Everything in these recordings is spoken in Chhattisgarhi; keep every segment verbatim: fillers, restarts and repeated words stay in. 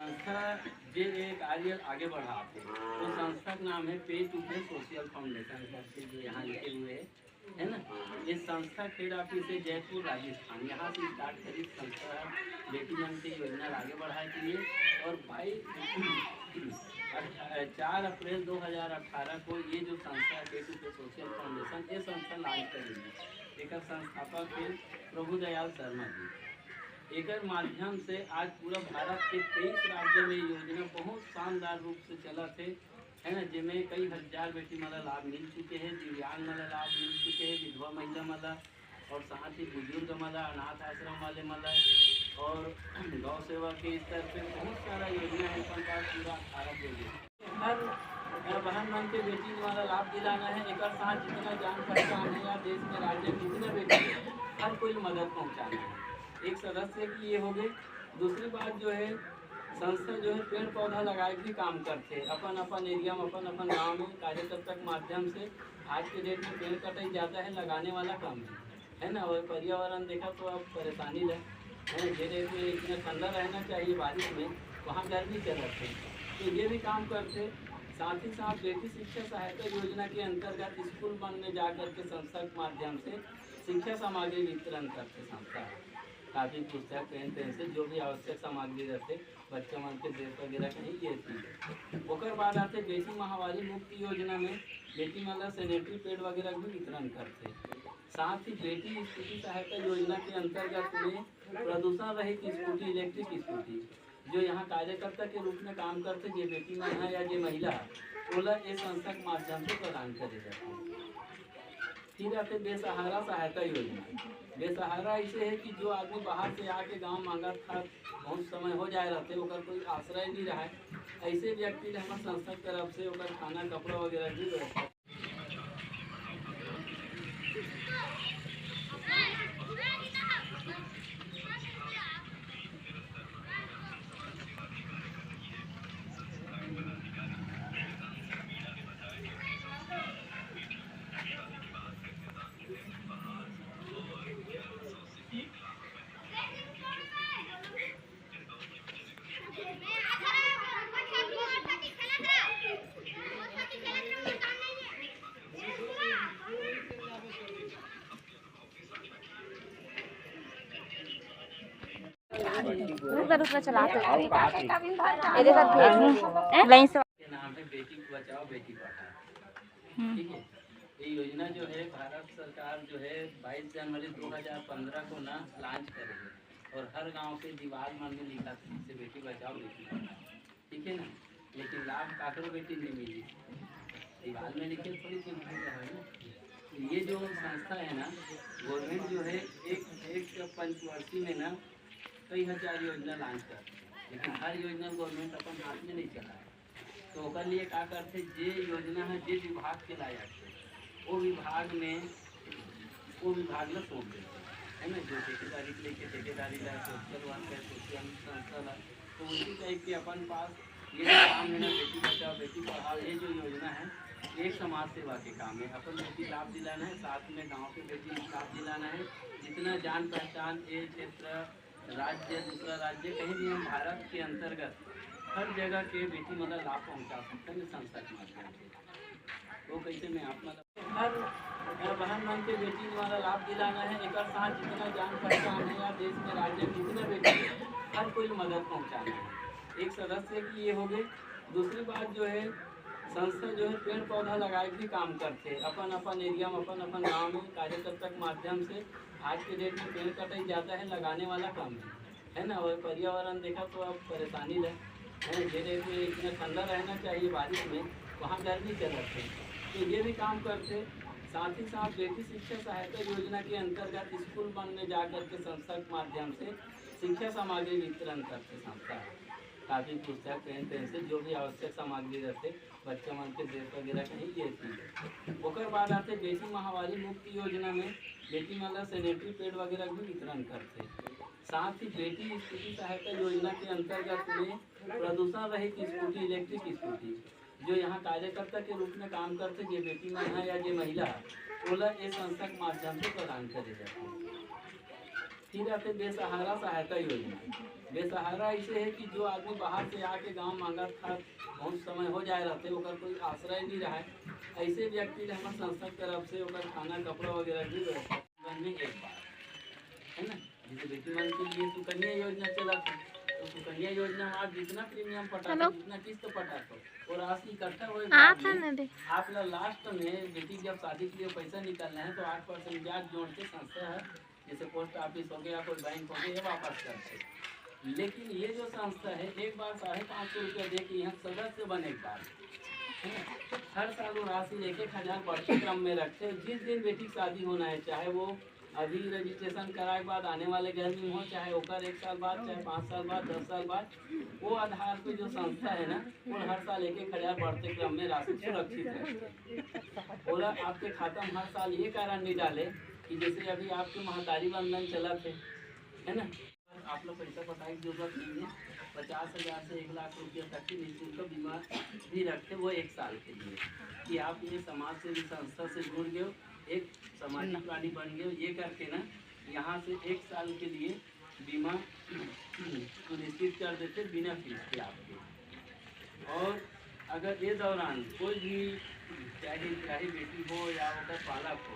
संस्था जे ये कार्य आगे बढ़ात हे, वो संस्था के नाम है पे टू पे सोशल फाउंडेशन करके, जो यहाँ लिखे हुए है, है ना। ये संस्था हेड ऑफिस है जयपुर, राजस्थान। यहाँ से स्टार्ट करी संस्था बेटी मन के योजना ला आगे बढ़ाए के लिए। और बाईस चार अप्रैल दो हज़ार अठारह को ये जो संस्था है पे टू पे सोशल फाउंडेशन, ये संस्था लॉन्च करेगी। एकर संस्थापक है प्रभु दयाल शर्मा जी। एकर माध्यम से आज पूरा भारत के तेईस राज्य में योजना बहुत शानदार रूप से चलत हे, है ना, जेमे कई हजार बेटी मन ला लाभ मिल चुके हे, दिव्यांग मन ला लाभ मिल चुके हे, विधवा महिला मन ला, और साथ ही बुजुर्ग मन ला, अनाथ आश्रम वाले मन ला, और गौ सेवा के स्तर पे बहुत सारा योजना है अपन पास पूरा अठारह के लिए। हर, अ, बहन मन के बेटी मन ला लाभ दिलाना है। एकर साथ जितना जान पहचान है या देश में, राज्य में जितना बेटी है, हर कोई मदद पहुंचाना है। एक सदस्य की ये हो गई। दूसरी बात जो है, संस्था जो है पेड़ पौधा लगाए के भी काम करथे। अपन अपन एरिया में, अपन अपन गांव में कार्यकर्ता के माध्यम से आज के डेट में पेड़ कटाई ज्यादा है, लगाने वाला कम है, है ना। और पर्यावरण देखा तो अब परेशानी है, है ना। जे डेट में इतना ठंडा रहना चाहिए बारिश में, वहाँ गर्मी चलत है, तो ये भी काम करथे। साथ ही साथ बेटी शिक्षा सहायता योजना के अंतर्गत स्कूल मन में जा करके संस्था के माध्यम से शिक्षा सामग्री वितरण करथे संस्था। कापी, पुस्तक, पेन, पेंसिल, जो भी आवश्यक सामग्री रहथे, बच्चा मन के ड्रेस वगैरह कहीं ये चीज है। ओकर बाद आथे बेटी माहवारी मुक्ति योजना में बेटी मन ला सैनिटरी पैड वगैरह भी वितरण करथे। साथ ही बेटी स्कूटी सहायता योजना के अंतर्गत में प्रदूषण रहित स्कूटी, इलेक्ट्रिक स्कूटी, जो यहाँ कार्यकर्ता के रूप में काम करथे, जे बेटी मन है या जे महिला है, ओला ए संस्था के माध्यम से प्रदान करे जाथे। फिर आथे बेसहारा सहायता योजना। बेसहारा ऐसे है कि जो आदमी बाहर से आके गांव मांगत खात बहुत समय हो जाए रहथे, ओकर कोई आश्रय नहीं रहे, ऐसे व्यक्ति ले हमर संस्था के तरफ से ओकर खाना, कपड़ा वगैरह की व्यवस्था। रुक जा, रुक जा, चला तो। ये देखा, भेज। हैं? लाइन से। के नाम है बेटी बचाओ, बेटी पढ़ाओ। हम्म। ठीक है, ये योजना जो है, भारत सरकार जो है, बाईस जनवरी दो हज़ार पन्द्रह को ना लॉन्च करे है, और हर गांव के दीवार मन में लिखा था, जैसे बेटी बचाओ, बेटी पढ़ाओ, ठीक है ना। लेकिन लाभ काकरो बेटी नहीं मिली, दीवार में लिखे थोड़ी कुछ भी है ना। तो ये जो संस्था है ना, गवर्नमेंट जो है, एक एक पंचवर्षी में ना कई हजार योजना लॉन्च करथे, लेकिन हर योजना गवर्नमेंट अपन हाथ में नहीं चलाए। तो ओकर लिए का करथे, जे योजना है, जे विभाग के लायक है, वो विभाग में, वो विभाग ला सौंप देथे, है ना। जो ठेकेदारी के लेके ठेकेदारी ला, सोशल वर्क है, सोशल संस्था ला, तो उसी टाइप के अपन पास ये जो काम है ना, बेटी बचाओ बेटी पढ़ाओ, ये जो योजना है, एक समाज सेवा के काम है। अपन बेटी लाभ दिलाना है, साथ में गांव के बेटी लाभ दिलाना है। जितना जान पहचान, ये क्षेत्र, राज्य, दूसरा राज्य, कहीं भी हम भारत के अंतर्गत हर जगह के बेटी मन ला लाभ पहुंचा सकते हैं संस्था के माध्यम से। वो कैसे, मैं आप मतलब हर, अ, बहन मन के बेटी मन ला लाभ दिलाना है। एक साथ जितना जान पहचान है या देश में, राज्य में जितना बेटी है, हर कोई मदद पहुंचाना है। एक सदस्य की ये हो गई। दूसरी बात जो है, संस्था जो है पेड़ पौधा लगाए के भी काम करथे। अपन अपन एरिया में, अपन अपन गांव में कार्यकर्ता के माध्यम से आज के डेट में पेड़ कटाई ज्यादा है, लगाने वाला कम है, है ना। और पर्यावरण देखा तो अब परेशानी है, है ना। जे डेट में इतना ठंडा रहना चाहिए बारिश में, वहाँ गर्मी चलत है। तो ये भी काम करथे। साथ ही साथ बेटी शिक्षा सहायता योजना के अंतर्गत स्कूल मन में जा करके संस्था के माध्यम से शिक्षा सामग्री वितरण करथे संस्था। कापी, पुस्तक, पेन, पेंसिल, जो भी आवश्यक सामग्री रहथे, बच्चा मन के ड्रेस वगैरह कहीं ये चीज है। ओकर बाद आथे बेटी माहवारी मुक्ति योजना में बेटी मन ला सैनिटरी पैड वगैरह भी वितरण करथे। साथ ही बेटी स्कूटी सहायता योजना के अंतर्गत में प्रदूषण रहित स्कूटी, इलेक्ट्रिक स्कूटी, जो यहाँ कार्यकर्ता के रूप में काम करथे, जे बेटी मन है या जे महिला है, ओला ए संस्था के माध्यम से प्रदान करे जाथे। फिर आथे बेसहारा सहायता योजना। बेसहारा ऐसे है कि जो आदमी बाहर से आके गांव मांगत खात बहुत समय हो जाए रहते, ओकर कोई आश्रय नहीं रहा है, ऐसे व्यक्ति ले हमर संस्था की तरफ से ओकर खाना, कपड़ा वगैरह की व्यवस्था। जीवन में एक बार, है ना? जैसे बेटी मन के लिए सुकन्या योजना चला था, तो सुकन्या योजना में आप जितना प्रीमियम पटा हेलो। जितना किस्त पटा, वो राशि इकट्ठा होए के बाद में आप ला लास्ट में बेटी जब शादी के लिए पैसा निकालना है, तो आठ परसेंट ब्याज जोड़ के संस्था है, जैसे पोस्ट ऑफिस हो गया, कोई बैंक हो गया, ये वापस करते। लेकिन ये जो संस्था है, एक बार साढ़े पाँच सौ रुपया दे के यहाँ सदस्य बने के बाद, है ना, हर साल वो राशि एक एक हजार बढ़ते क्रम में रखते। जिस दिन बेटी की शादी होना है, चाहे वो अभी रजिस्ट्रेशन कराए के बाद आने वाले गर्मी में हो, चाहे ओकर एक साल बाद, चाहे पाँच साल बाद, दस साल बाद, वो आधार पे जो संस्था है ना, वो हर साल एक एक हजार बढ़ते क्रम में राशि सुरक्षित रखते। ओला आपके खाता में हर साल ये कारण नहीं डाले कि जैसे अभी आपके महतारी वंदन चलत है, है ना, आप लोग पैसा पटाए की जरूरत नहीं है। पचास हजार से एक लाख रुपया तक के निःशुल्क बीमा भी रखते, वो एक साल के लिए, कि आप ये समाज सेवी संस्था से जुड़ गए हो, एक सामाजिक प्राणी बन गए हो, ये करके ना यहाँ से एक साल के लिए बीमा सुनिश्चित कर देते बिना फीस के आपके। और अगर ये दौरान कोई भी, चाहे चाहे बेटी हो या ओकर पालक हो,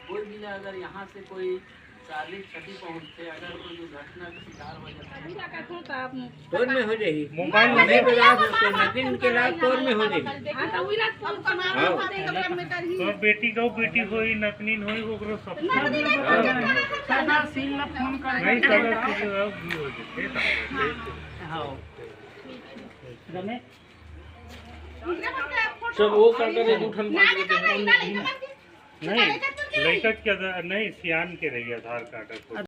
कोई भी ला अगर यहाँ से कोई शारीरिक क्षति पहुँचते, अगर कोई दुर्घटना का शिकार हो जाता है, तोर में हो जाही। मोबाइल नहीं नंबर बता दो, तो नकली के लाभ तोर में हो जाही। हाँ, तो वही रात फोन करना हाँ। होता है, तो बेटी गौ बेटी होई, नकली होई, ओकरो सब। सदाशील ला फोन कर। नहीं, सदाशील अब भी हो जाते हैं। हाँ। रमेश। सब वो काटा रे, दू ठन बांट देते हैं। नहीं, लड़का के आधार, नहीं, सियान के रही आधार कार्ड है।